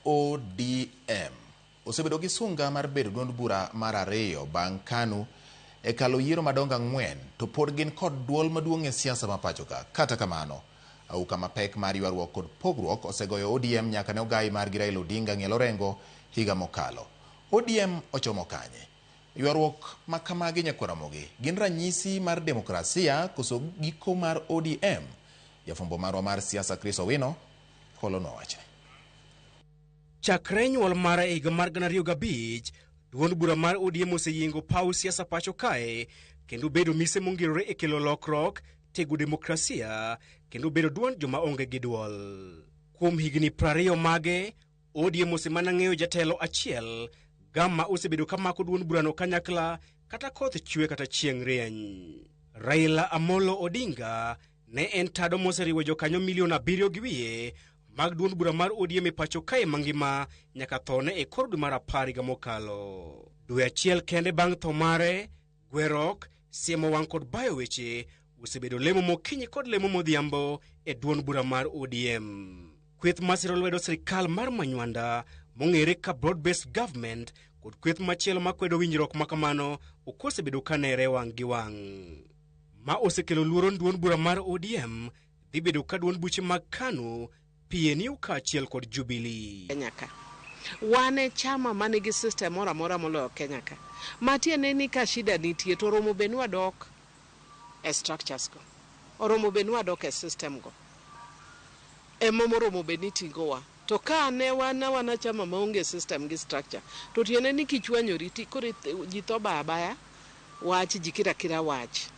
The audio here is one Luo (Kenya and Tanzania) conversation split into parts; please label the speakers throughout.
Speaker 1: ODM osebedo gi sunga mar bedo duond bura mar ariyo bang' KANU e kalo yiero madongo 4 to pod gin kod duol maduong' e siasa ma pacho ka. Kata kamano, auka mapek mar ywaruok kod pogruok osegoyo ODM nyaka ne ogai margi Raila Odinga ng'iel Orengo higa mokalo. ODM ochomo kanye? Ywaruok ma kamagi nyakwar Ramogi gin ranyisi mar demokrasia koso giko mar ODM? Jafwambo marwa mar siasa Chris Owino holonwa wachni.
Speaker 2: Chakre nyuol mare e higa mar 2005, duond bura mar ODM oseyiengo paw siasa pacho kae kendo bedo mise mongirore e kelo lokruok, tego demokrasia kendo bedo duond joma onge gi duol. Kuom higni 20 mage, ODM osemana ng'eyo jatelo achiel, Gama osebedo kamako duond burano kanyakla kata koth chwe kata chieng' rieny. Raila Amolo Odinga ne en tado moseriwo jokanyo milion 7 gi wiye mag duond bura mar ODM e pacho kae mangima nyaka thone e kor dwe mar 10 higa mokalo. Dwe achiel kende bang' tho mare, gwerok, siemo wang' kod bayo weche osebedo lemo mokinyi kod lemo modhiambo e duond bura mar ODM. Kweth masiro lwedo sirikal mar Manywanda mong'ere ka Broad Based Government kod kweth machielo makwedo winjruok makamano ok osebedo kanere wang' gi wang'. Ma osekelo luoro ni duond bura mar ODM dhi bedo ka duond buche mag KANU, PNU kaachiel kod Jubilee.
Speaker 3: Kenya ka. Wan e chama manigi system moro amora moloyo Kenya ka. Matiende ni ka shida nitie to oromo bed ni wadok e structures go. Oromo bed ni wadok e system go. Ema moromo bed ni tingowa. To ka ne wan awana chama maonge system gi structure, to tiende ni kichwanyori ti koro ji tho baya baya wach, ji kira kira wach.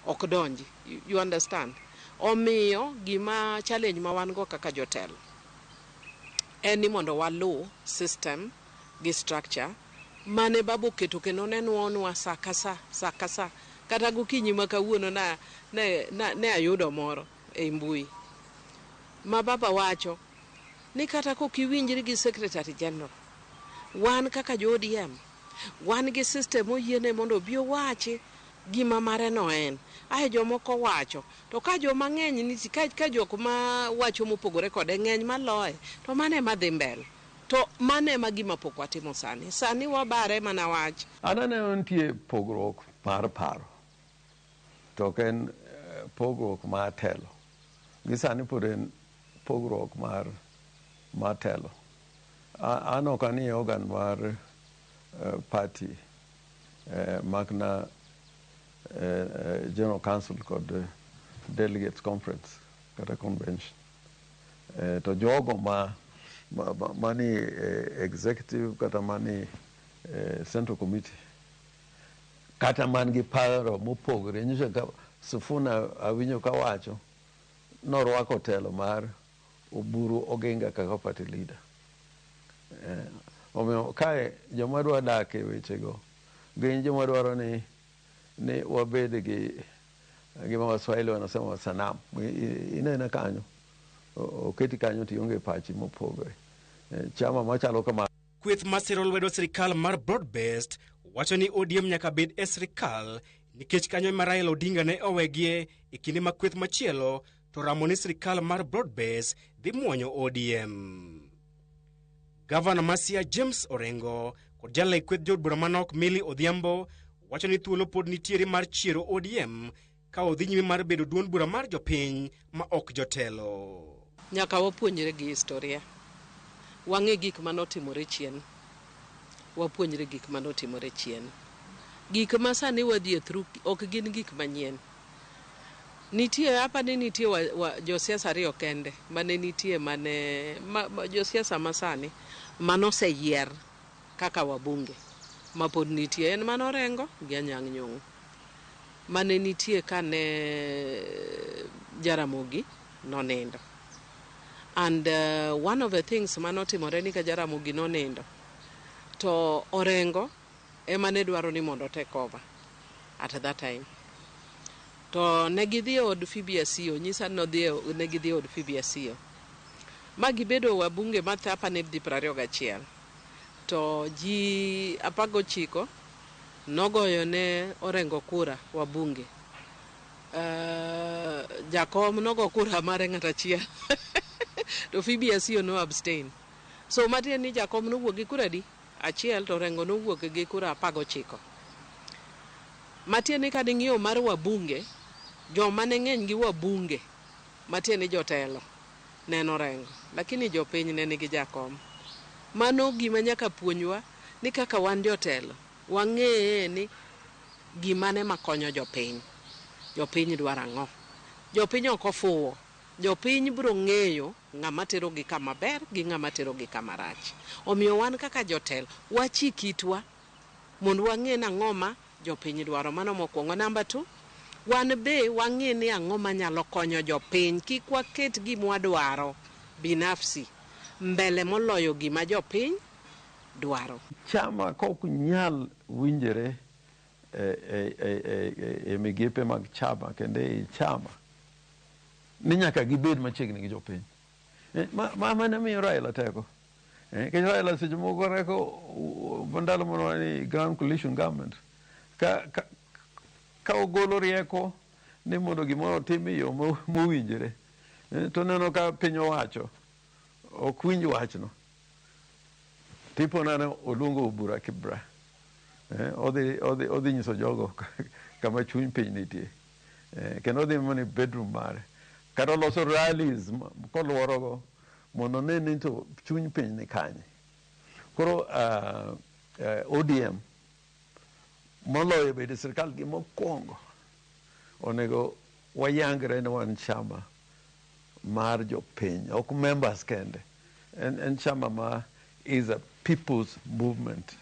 Speaker 3: Ok donji. You understand? Omiyo gima challenge ma wan go kaka jotelo en ni mondo waluw system gi structure mane baba oketo kendo ne nuonwa sa ka sa, sa ka sa. Kata gokinyi ma kawuono na, ne, na, ne ayudo moro e mbui ma baba wacho ni kata kok iwinjri gi Secretary General, wan kaka jo ODM wan gi system moyiene mondo obi owachi gima mare no en. Ae jomoko wacho, to ka joma ng'eny nitie, ka jok ma wacho mopogore kode ng'eny maloye, to mano ema dhi mbele. To mano ema gima pok watimo sani. Sani wabare mana wach.
Speaker 4: An aneno nitie pogruok mar paro, to ok en pogruok mar telo. Gi sani pod en pogruok mar telo. An ok anie organ mar party makna General Council kod Delegates Conference kata convention. To jogo mani executive kata mani Central Committee kata man gi paro mopogore, nyiso ka Sifuna awinjo kawacho norwako telo mar Oburu Oginga kaka party leader. Omiyo kae joma dwa dak e wechego gin joma dwaro ni wabed gi gima Waswahili wanasema sanamu. Inene kanyo, oketi kanyo to ionge pachi mopogore. Chama machalo kama.
Speaker 2: Kweth masiro lwedo sirikal mar Broad Based wacho ni ODM nyaka bed e sirikal nikech kanyo ema Raila Odinga ne owegie e kinde ma kweth machielo to ramo ni sirikal mar Broad Based dhi muonyo ODM. Gavana ma Siaya James Orengo kod jalay kweth jood bura manok Millie Odhiambo wacho ni thuolo pod nitiere mar chiero ODM ka odhi nyime mar bedo duond bura mar jopiny ma ok jotelo.
Speaker 3: Nyaka wapuonjre gi historia. Wang'e gik manotimore chien. Wapuonjre gik manotimore chien. Gik ma sani wadhi e through ok gin gik manyien. Nitie, apa ni nitie josiasa ariyo kende mane nitie mane, ma, josiasa masani manoseyier kaka wabunge ma pod nitie en mano Orengo gi Anyang' Nyong'o mane nitie kane Jaramogi nonindo. And one of the things manotimore ni ka Jaramogi nonindo to Orengo ema ne dwaro ni mondo take over at that time. To ne gidhi e od Phoebe Asiyo, nyisa ni ne gidhi e od Phoebe Asiyo. Ma gibedo wabunge mathe apa ne dhi 21. To ji 19 nogoyo ne Orengo kura wabunge. Jakom nogo kura mare ng'at achiel. To Phoebe Asiyo no abstain. So matiende ni jakom nowuok gi kura adi? Achiel to Orengo nowuok gi kura 19. Matiende ni kading'iyo mar wabunge, joma ne ng'eny gi wabunge, matiende ni jotelo, ne en Orengo. Lakini jopiny ne nigi jakom. Mano gima nyaka puonjwa ni kaka wan jotelo, wang'eye ni gimane makonyo jopiny. Jopiny dwaro ang'o? Jopiny ok ofuwo. Jopiny biro ng'eyo ng'ama terogi kama ber gi ng'ama terogi kama rach. Omiyo wan kaka jotelo, wachik itwa mondo wang'e ni ang'o ma jopiny dwaro. Mano mokwongo. Namba 2, wan be wang'e ni ang'o manyalo konyo jopiny. Kik waket gima wadwaro binafsi mbele moloyo gima jopiny dwaro.
Speaker 4: Chama ka ok nyal winjore e migepe mag chama kendo ei chama ni nyaka gibed machiegni gi jopiny. Ma miyo Raila teko. Nikech Raila seche moko reko ndalo moro ni Grand Coalition Government ka ogolo rieko ni mondo gimoro otim e yo mowinjore, to neno ka piny owacho ok winj wachno. Tipo nane oluongo bura Kibra. Odhi nyiso jogo kama chuny piny nitie. Kendo odhi mana e bedroom mare. Kata oloso rallies koluorogo mondo one ni to chuny piny ni kanye. Koro ODM moloyo bedo e sirikal gimokwongo onego wayangre ni wan chama mar jopiny, ok members kende. En chama ma is a people's movement.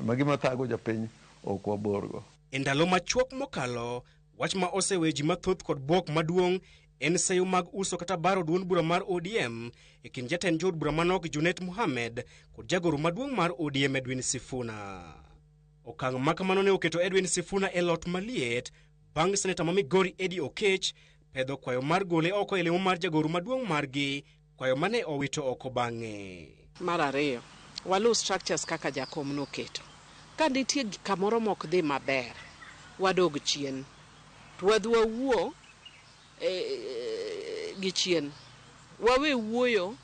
Speaker 4: Ma gima thago jopiny ok waborgo.
Speaker 2: E ndalo machuok mokalo, wach ma oseweyo ji mathoth kod bwok maduong' en seyo mag uso kata baro duond bura mar ODM e kind jatend jood bura manok Junet Mohammed kod jagoro maduong' mar ODM Edwin Sifuna. Okang' ma kamano ne oketo Edwin Sifuna e lot maliet bang' seneta ma Migori Eddie Okech pedho kwayo mar gole oko e lemo mar jagoro maduong' margi, kwayo mane owito oko bang'e.
Speaker 3: Mar ariyo, waluw structures kaka jakom noketo. Ka nitie kamoro mok dhi maber, wadog chien. To wadhi wawuo gi chien. Wawe wuoyo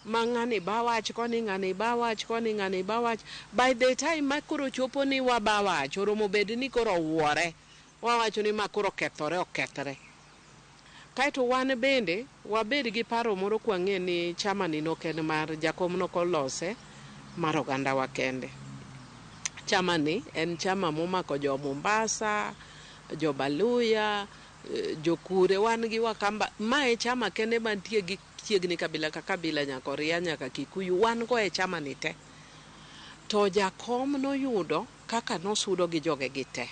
Speaker 3: ma ng'ani ba wach koni, ng'ani ba wach koni, ng'ani ba wach. By the time ma koro chopo ni waba wach, oromo bed ni koro owuore. Wawacho ni ma koro okethore, okethre. Kaeto wan bende wabed gi paro moro kwang'e ni chama ni nok en mar jakom nokolose mar oganda wa kende. Chama ni en chama momako jo Mombasa, jo Baluya, jo Kure, wan gi Wakamba. Ma e chama kende mantie gi chiegni kabila ka kabila nyaka Oria nyaka Kikuyu, wan go e chama ni te. To jakom noyudo kaka nosudo gi joge gi te.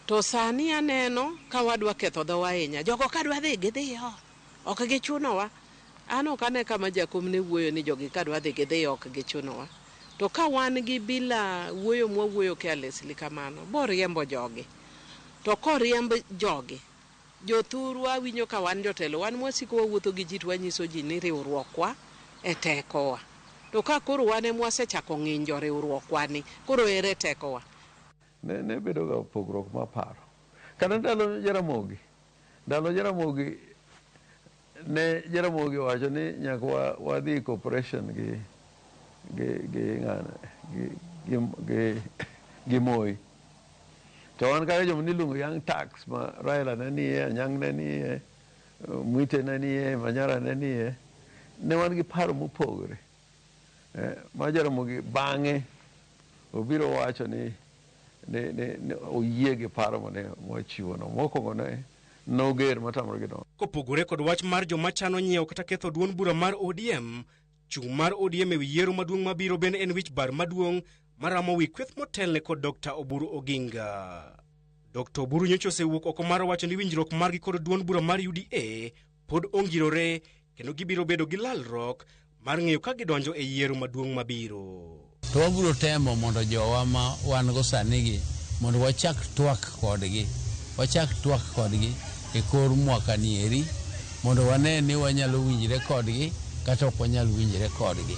Speaker 3: To sani aneno ka wadwa ketho dhowa ahinya. Jogo ka dwa dhi, gidhiyo. Ok gichunowa. An ok ane kama jakom ne wuoyo ni jogi ka dwa dhi, gidhiyo, ok gichunowa. To ka wan gi bila wuoyo mwawuoyo carelessly kamano, boriembo jogi. To koriemb jogi, jothurwa winjo ka wan jotelo, wan mwasiko wawuotho gi ji to wanyiso ji ni riwruokwa e tekowa. To ka koro wan ema wasechako ng'injo riwruokwa ni, koro ere tekowa?
Speaker 4: Ne bedo ga pogruok mar paro. Kata ndalo Jaramogi, ndalo Jaramogi ne Jaramogi owacho ni nyaka wadhi cooperation gi ng'ane, gi Moi. To wan kaka joma niluongo Young Turks ma Raila ne nie, Anyang' ne nie, Mwite ne nie, Manyara ne nie, ne wan gi paro mopogore. Ma Jaramogi bang'e obiro wacho ni ne oyie gi paro mane wachiwono. Mokwongo ne noger matamore gi dongo.
Speaker 2: Kopogore kod wach mar joma chano nyiewo kata ketho duond bura mar ODM, chung' mar ODM ewi yiero maduong' mabiro bende en wich bar maduong' maramo wi kweth motelne kod Dr. Oburu Oginga. Dr. Oburu nyocha osewuok oko mar wacho ni winjruok margi kod duond bura mar UDA pod ongirore kendo gibiro bedo gi lalruok mar ng'eyo ka gidonjo e yiero maduong' mabiro.
Speaker 5: To wabiro temo mondo jowa ma wan go sani gi mondo wachak twak kodgi. Wachak twak kodgi e kor mwaka ni eri mondo wane ni wanyalo winjre kodgi kata ok wanyal winjre kodgi.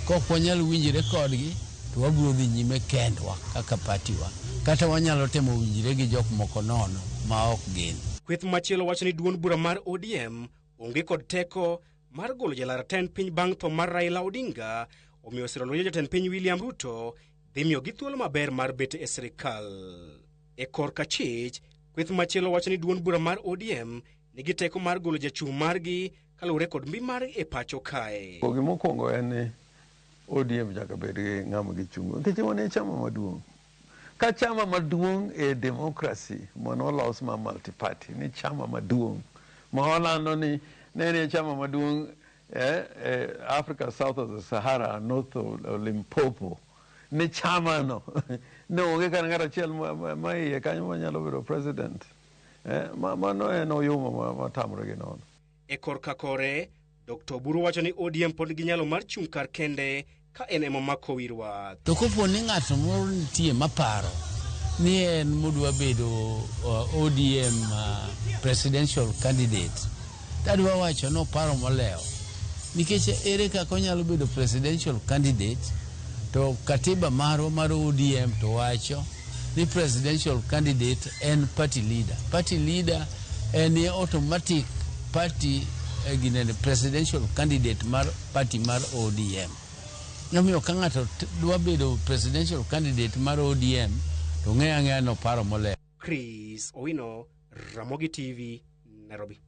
Speaker 5: Kok wanyal winjre kodgi to wabiro dhi nyime kendwa kaka party wa. Kata wanyalo temo winjre gi jok moko nono ma ok gin.
Speaker 2: Kweth machielo wacho ni duond bura mar ODM onge kod teko mar golo jalar tend piny bang' tho mar Raila Odinga omiyo siro lwedo jatend piny William Ruto dhi miyogi thuolo maber mar bet e sirikal. E korka chich, kweth machielo wacho ni duond bura mar ODM nigi teko mar golo jachung' margi kaluwore kod mbi margi e pacho kae.
Speaker 4: Gimokwongo en ni ODM nyaka bed gi ng'ama gichungo nikech wan e chama maduong'. Ka chama maduong' e democracy manolos ma multi-party ni chama maduong' ma walando ni ne en e chama maduong' Africa south of the Sahara, north of Limpopo ni chama no ne onge kata ng'at achiel ma iye kanyo manyalo bedo president. Mano en oyuma matamre gi nono.
Speaker 2: E korka kore, Dr. Oburu wacho ni ODM pod nigi nyalo mar chung' kar kende ka en ema omako wi rwath.
Speaker 5: To kopo ni ng'ato moro nitie maparo ni en modwa bedo ODM presidential candidate, tadwa wacho noparo molewo. Nikech ere kaka onyalo bedo presidential candidate to katiba marwa mar ODM to wacho ni presidential candidate en party leader. Party leader en automatic party ginene presidential candidate mar party mar ODM. Omiyo ka ng'ato dwa bedo presidential candidate mar ODM to ng'e ang'eya noparo molewo.
Speaker 2: Chris Owino, Ramogi TV, Nairobi.